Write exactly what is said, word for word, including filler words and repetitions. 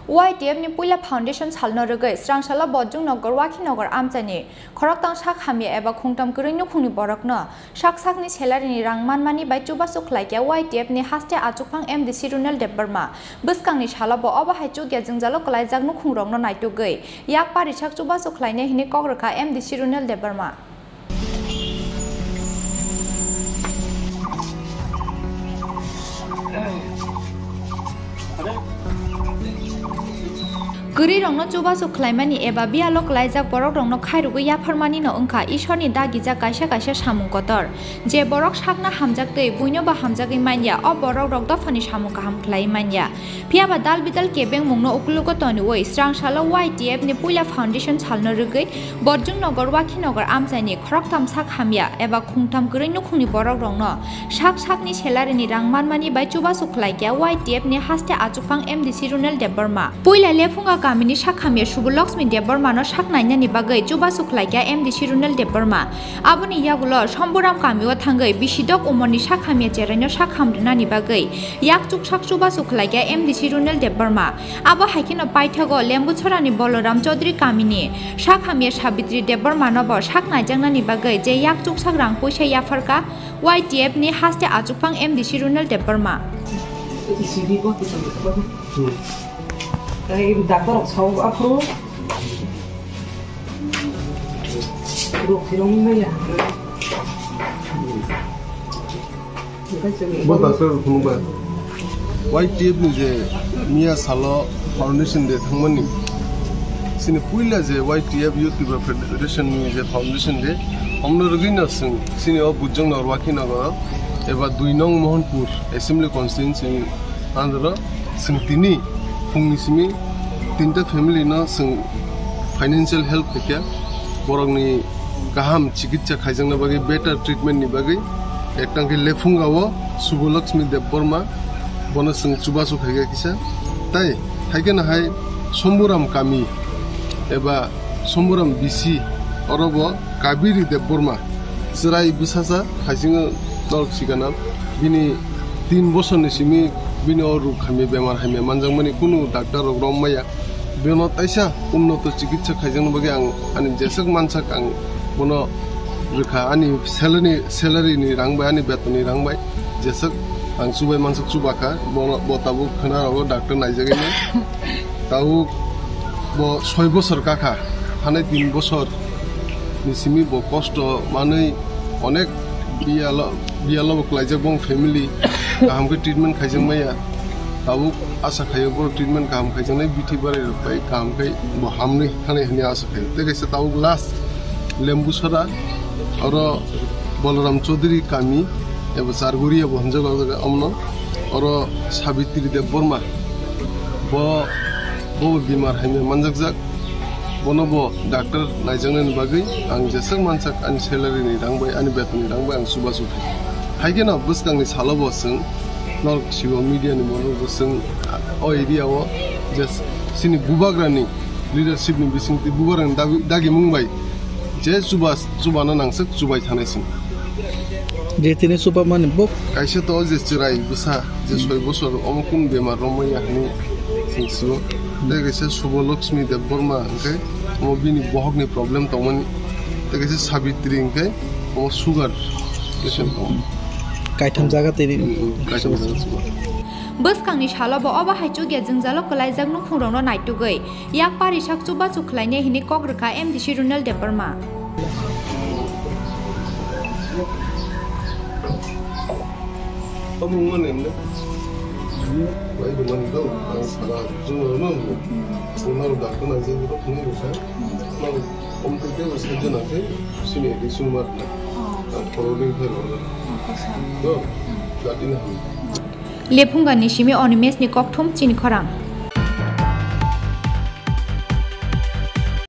Y T F ni puila foundation salno rwgwi Srangsalo Bojong Nagar, Wakhinagar amchaini khoroktang sak hamya eba khungtam kwrwi nukhungni borokno sak sakni salary ni rang manmani bai chubachu khlaikha Y T F ni haste achukphang M D C Runel Debbarma. Bwskangni salo bo obo hai chukya jwngjalo kwlaijak nukhungrokno naitugwi yak parisak chubachu khlainai hwnwi kok rwkha M D C Runel Debbarma. Kwrwirokno chubachu khlaimani eba biyalo kwlaijak borokrokno khairogwi yapharmani no wngkha Ishorni dagijak kaisa kaisa samung kotor. Je borok sakna hamjak tei buino bo hamjagwi manya, o borokrok dophani samung kaham khlaiwi manya. Phiya ba dal bidal kebengmungno ukulugo toniwi Srangsalo Y T F ni puila foundation salno rwgwi Borjong Nagar, Wakhinagar amchaini khoroktham sak hamya eba khungtham kwrwi nukhungni borokrokno sak sakni salary ni rang manmani bai chubachu khlaikha Y T F ni haste achukphang M D C Runel Debbarma. Puila Lephunga kamini sak hamya Suboloxmi Debbarma no sak nainani bagwi chubachu khlaikha M D C Runel Debbarma. Aboni yagulo Somburam kamio thangwi bisidok umorni sak hamya cheraino sak hamrwnani bagwi yak chuksak chubachu khlaikha M D C Runel Debbarma. Abo hai kheno paithago Lembuchorani Boloram Chaudhary kamini sak hamya Sabitri Debbarma no bo sak naijaknani bagwi je yak chuksak rang puisa yapharkha Y T F ni haste achukphang M D C Runel Debbarma. Tei doctor rok sao aphuru rok phirong maya. Bo doctor rok phunukbai. Y T F ni je miya salo foundation day thangmani, chini puila je Y T F Youth Tripura Federation ni je foundation day, omno rwgwi no chwng chini o Bujong Nagar Wakhinagar eba dui nong Mohanpur Assembly Constituency andro chwng tini phungni simi tinta family no chwng financial help khaikha, borokni kaham chikitsa khaijakna bagwi, better treatment ni bagwi, ektang khe Lephunga o Suboloxmi Debbarma, bono chwng chubachu khaikha kisa, tai haikhe no hai Somburam kami eba Somburam B C oro bo Kabiri Debbarma. Chwrai bwsasa haisingo norok sikana, bini tin bosorni simi bini o ruk hamya, bemar hamya manjakmani, kunu doctor rok romaya. Bino taisa unnoto chikitsa khaijakna bagwi ang ani jeswk mansak ang bono rwkha, ani salary, salary ni rang bai, ani beton ni rang bai jeswk ang chubai mansak chubakha. Bono, bo tabuk khwna rogo doctor naijagwi nai. Tabuk bo soi bosor kakha, hanai tin bosor ni simi bo kosto manwi onek biyalo, biyalo bo kwlaijak bong family kaham khe treatment khaijak maya. Tabuk asa khaio bo treatment kaham khaijaknai bithi barai rok bai kaham khai bo hamni thani hwnwi asa khaio. Tei kaisa tabuk last Lembuchora oro Balaram Chaudhary kami eba Charguria bo hwnjak o jaga, omono oro Sabitri Debbarma bo, bo bimar hamya manjakjak. Bono bo doctor naijaknani bagwi ang jeswk mansak ani salary ni rang bai, ani beton ni rang bai ang chubachu khai. Hai kheno bwskangni salo bo chwng norok sibo media ni borok bo chwng o area o je chini bubagrani leadership ni bisingtwi bubagrani dagi, dagimung bai je chuba, chubano nangswk chubai thanai chwng. Je tini chuba mani bo? Kaisa to o je chwrai bwsa, je soi bosor, omo kunu bemar romaya hwnwi chwng sio. Tei kaisa Suboloxmi Debbarma hwnkhe omo bini bohokni problem tongmani. Tei kaisa Sabitri hwnkhe omo sugar patient tongo. Kaitham jaga tini. Mm, mm, kaitham jaga sugar. Bwskangni salo bo obo hai chukya jwngjalo kwlaijak nukhungrokno naitugwi yak parisak chubachu khlainai hwnwi kok rwkha M D C Runel Debbarma. Omo wngmani hwnwi? Bai rwmani do, ang sara chwngno hwnwi. Chwngno doctor naijak rok hwnwi rwkha. Nang omtwi tei bo side nang khe sini addiction ma rwna. Ang khoroknwi khe rwna. Do, jatino hwnwi. Lephunga ni simi Animesh ni kokthum chini khorang.